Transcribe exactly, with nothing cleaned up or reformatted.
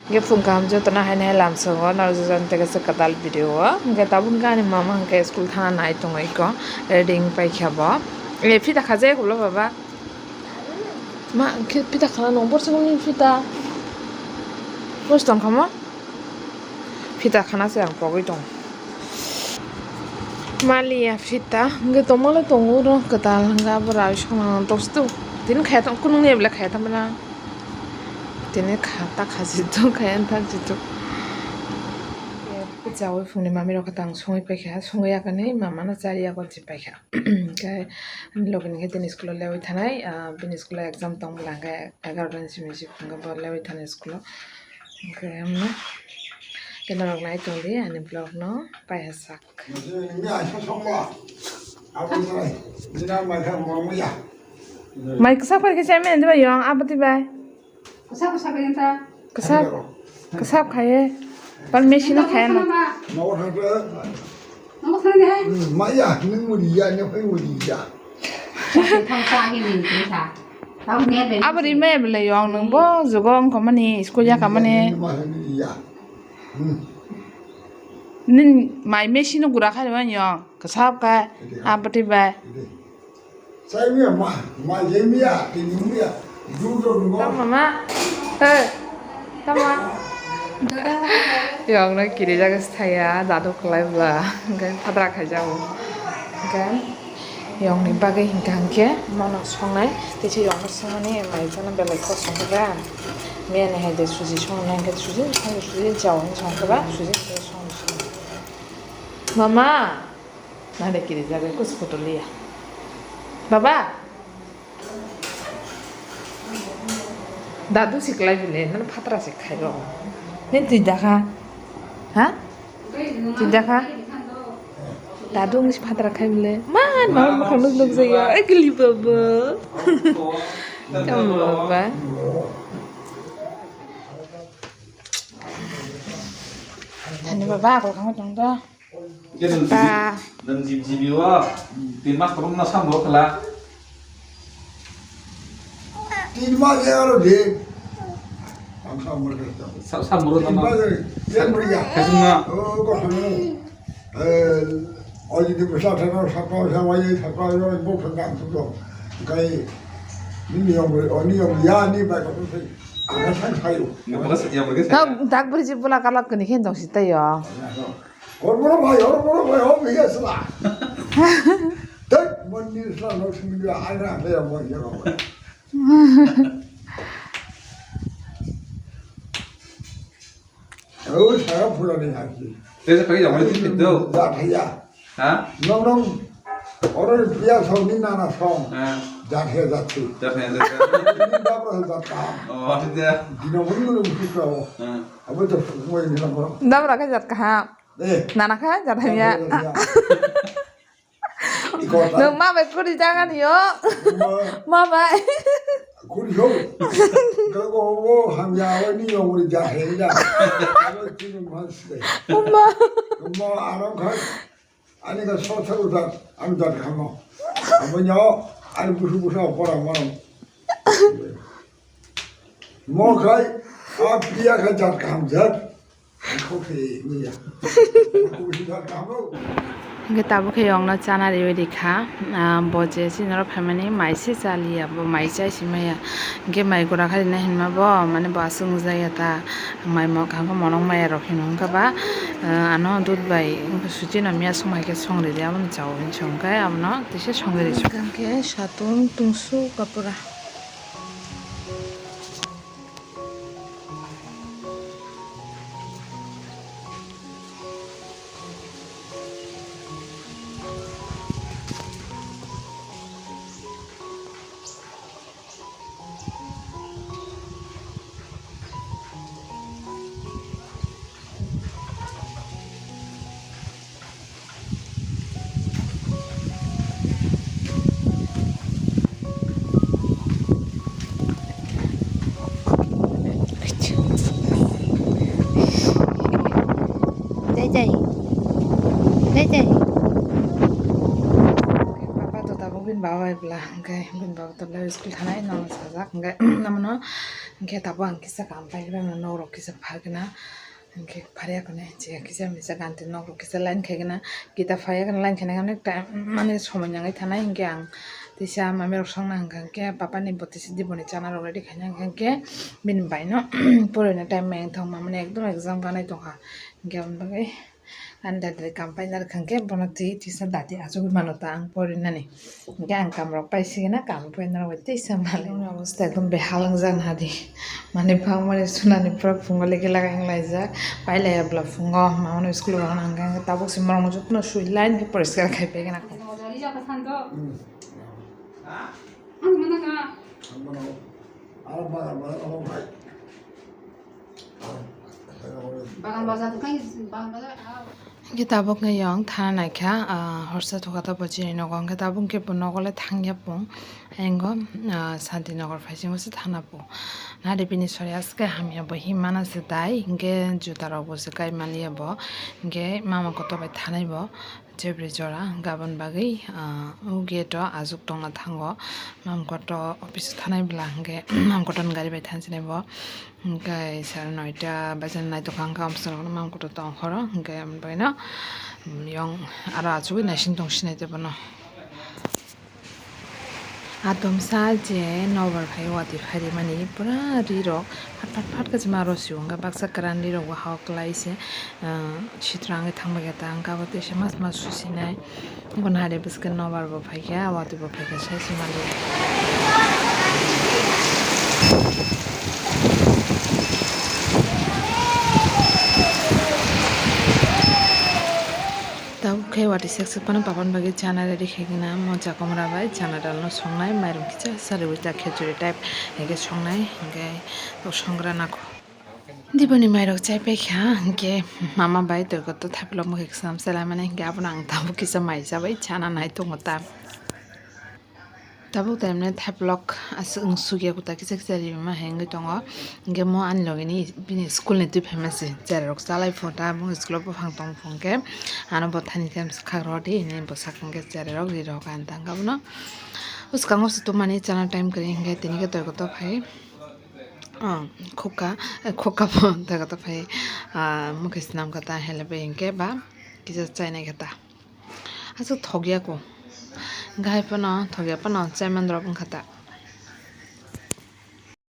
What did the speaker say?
Hingke phung kaham jotono haino hai lamsongo norok jotono tei kaisa kwtal video o. Hingke tabuk hingke ani mama hingke school thana nai tongwi ko ready wng paikha bo. E, phita khajayak ulo baba. Ma, hingke phita khana nong borsongni phita. Bos tongkha mo? Phita khana se ang pogwi tong. Maliya phita, hingke tongmale tongo oro kwtal hingke abo rai songna tongsitu. Tini khaya tong, kunung ni bwle khaya tongmana. Tini kha, ta khajitu, khaya ta jitu. Chawi phungni mami rok tang songwi paikha, songwi yakani mama no chari yago jipaikha. Hingke logi ni khe tini school o lewi thanai, ah, bini school o exam tong bwla hingke egaroh ta ni simi si phungo bo lewi thanai school o. Hingke himno khe norok nai tongdi ani vlog no paiha sak. Mai kwsak pai khe chai mani diba yong abati bai. Kwsak kwsak khe ta. Kwsak, kwsak khaye. Pan machine o khaya no. Nogo thangkhe. Nogo thangkhe. Hmm, maya, nung muri ya, nung phai muri ya. Thang sa ni ni sa. Tau ne be. Abo ri me bele yong nung bo jugo wng kha mani, school ya kha mani. Nung ma thang ni ya. Hmm. Nin mai machine o gura khai mani yong. Kwsak kha. Ide. Abati bai. Ide. Sai miya ma, ma ye miya, tini miya, du do do. Tama ma. He. Tama. Yong no kiri jaga saya, dadu kalai bla. Hingke padra khai jago. Hingke yong ni bagwi hingka hingke mono songnai. Tei se yong no songmani mai jana belai kok songkha ba. Miya ni hai de suji songnai hingke suji, suji, suji jao ni songkha ba, suji, suji song, song. Mama. Nade kiri jaga kus photo liya. Baba. Dadu siklai bile, nang phatra se khai ro. Nen tui dakha? Ha? Tui dakha? Dadu ngi phatra khai bile. Man, man, man, khang nuk nuk jaya. Ai, gili baba. Kamu baba. Tani baba, aku kamu dong dah. Khe nwng Ba. G B, nwng G B, G B o tin mas kwbangma samung khala. Tin mas ya aro de. Ang samung khala. Sa-, samung tin tama. Mas ya. Sa-, ya. Kasima. Oh, kok kamu. Eh, oh, ini besar sana, sapa, sapa, ini sapa, ini bok sana, tu tu. Kai, ini yang boleh, oh, ini yang ya, ini baik apa sih? Ada sang kayu. Nggak bagus, yang bagus. Dak, dak berisi pula kalau kini khen dong sita ya. Hor boro bhai, hor boro bhai, hor bhiya sala. Tek, mon ni sala, no simi ya, ai na, le, mon ya, mon. Oh, saya pula ni hati. Tesa pagi jam ni tu. Ja thaya. Ha? Nong nong, orang pia song ni nana song. Ha. Ja thaya ja tu. Ja thaya ja tu. Ini dah berapa ja kam? Oh, ada. Di nong ni nong kita. Ha. Apa tu semua ini nong. Dah berapa ja kam? Eh. Nana kha, jat hamya. Nung ma bai kuri jaga ni yo. Ma bai. Kuri ho. Kago wo hamya wo ni yo wuri ja he da. Kago chini mas de. Umma. Umma aram kha. Ani ka so tharu ta, ani jat khamo. Amo nyo, ani busu busu pora mano. Mo khai, a pia kha jat kham jat. Hingke tabuk khe yongno chana riwi rikha, ah, bo je chini oro phaimani mai se chaliya, bo mai chai si maya. Hingke mai gura kha rina hinma bo, mane bo aswk wngjak ya ta, mai mo-, kha khe monok maya rok hinwi wngkha ba, ah, ano dud bai suchi no miya song hai khe song ridi, abono chao hinwi song khe abono tisa song ridi. Hingke satung tungsu kapura. Jai jai. Jai jai. Papa to tabuk bini baba bai bwla, hwnkhe bini baba to belai school thanai, nono sajak, hwnkhe, nono Hingke tabuk ang kisa kam pailibana nok rok kisa phargana. Hingke pharya khone je kisa misa ganti nok rok kisa line khaigana. Kita phaiya khone line khaina hwnwi time mane somoi nangwi thanai. Hingke ang tisa mami rok songna hwnkha hingke papa ni botisi diboni chana rok ready khaina hwnkha hingke bini bai no porina time maya wngthok mamani ekdom exam ganai tongkha. Hingke aboni bagwi ani dadi kam paina rwkha hingke bono twi tisa dati achugwi mano ta ang porinani. Hingke ang kam rok paisigena kam paina rok bai tisa mali. Boni obosta ekdom behal wngjak nadi. Mani bangmani sunani pura phungo leke lagai wnglaijak. Pailaiya bwla phungo mamano school rok nangkha hingke tabuk se morokno jotono sui line khe poriskar khai paigena. Ang mana ka? Ang mana? Aro bagar bagar abo bai. Bagan bazar to kai bagan bazar. Hingke tabuk nge yong thana naikha, ah, horsa thokha ta bo chini nogo, hingke tabuk hingke bo nogo le thangya pung, engo, ah, Santi Nagar phaisingo se thana pung. Nari bini sori aske hamya bo himana se dai, hingke juta rok bo se kai maliya bo, hingke mama kotor bai thanai bo. Chebri jora gabon bagwi, ah, o gate o aswk tongna thango. Mamkoto office o thanai bwla hwnkhe mamkoto ni gari bai thansinai bo. Hwnkhe sare noita bajan naitokha hwnkhe amswk mamkoto tong horo hwnkhe amtwino yong aro achugwi naising tong sinai tei bono. Atomsa je nobar phai watwi pharimani pura ri rok phat phat phat khe chwma rw sio hwnkhe baksa kwran ri rok bo hao kwlai se, ah, sitra wngwi thangbai khe ta hwnkhe abo teisa mas mas susinai. Bo nahari bwskhe nobar bo phaikha watwi bo phaikha sai se mali. Tabuk khe watwi sek sek phano papani bagwi chana ready khaigwna mo chakomra bai chana dalno songnai, mairum kisa sariwi ta khechuri type hwnkhe songnai, hwnkhe tok songra nako. Diboni mairok chai paikha, hwnkhe mama bai toikoto thapilok mokhe kisa selai mani, hwnkhe abono ang tabuk kisa mai chabai chana nai tongo ta. Tabuk taimne thaiplok aswk wng sukya kuta kisa kisa rima hai wngwi tongo. Hwnkhe mo ani logini bini school ni twi phaima se cherai rok chalai pho ta, bini school o buphang tong pho hwnkhe ano bo thani khe khak rw di hinwi bwsakhe cherai rok ri rok ani tangka bono. Bwskango se tumani chana time kwrwi hwnkhe tini khe toikoto phai, ah, khukha, khukha pho toikoto phai, ah, mokhe swnam kha ta helebai hwnkhe ba kisa chainai kha ta. Aswk thokya ko. Gai phano thokya phano chairman rok wngkha ta.